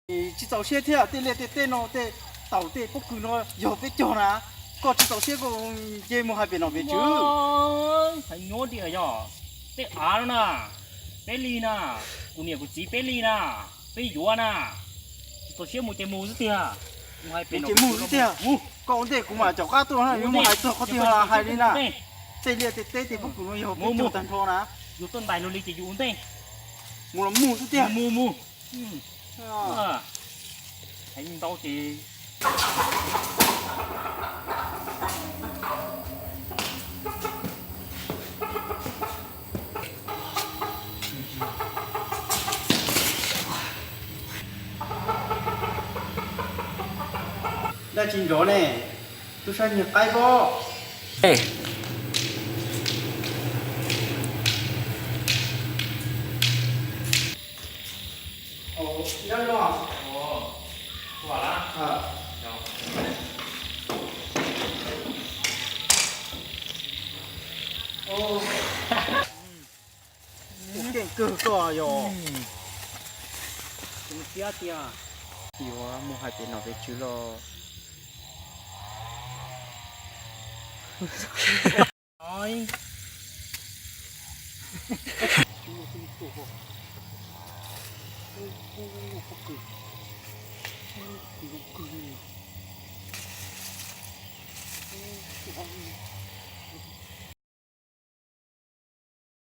Tsis txaus siab thiab, tej liaj tej teb no, tej taum tej pob kws no yog peb cog na. Koj tsis txaus siab koj nce mus hais pem nom pem tswv. Hais nyuaj diam yog, tej av no na, peb li na, kuv niam kuv txiv peb li na, peb yuav na. Tsis txaus siab mus ces mus xwb tiag. Mus ces mus xwb tiag. Koj ua ntej kuv mam caum qab tuaj na, yuav mus hais txog qhov twg hais li na. Tej liaj tej teb tej pob kws no yog peb cog tag nrho na. Yus tuaj ntais luag li ces yus ua ntej. Mus los mus xwb tiag. Mus mus. Heev ntau ces dab tsi nrov ne, tub sab nyiag qaib pob. Keej kawg koj yog. Tias mus hais pem nom pem tswv los.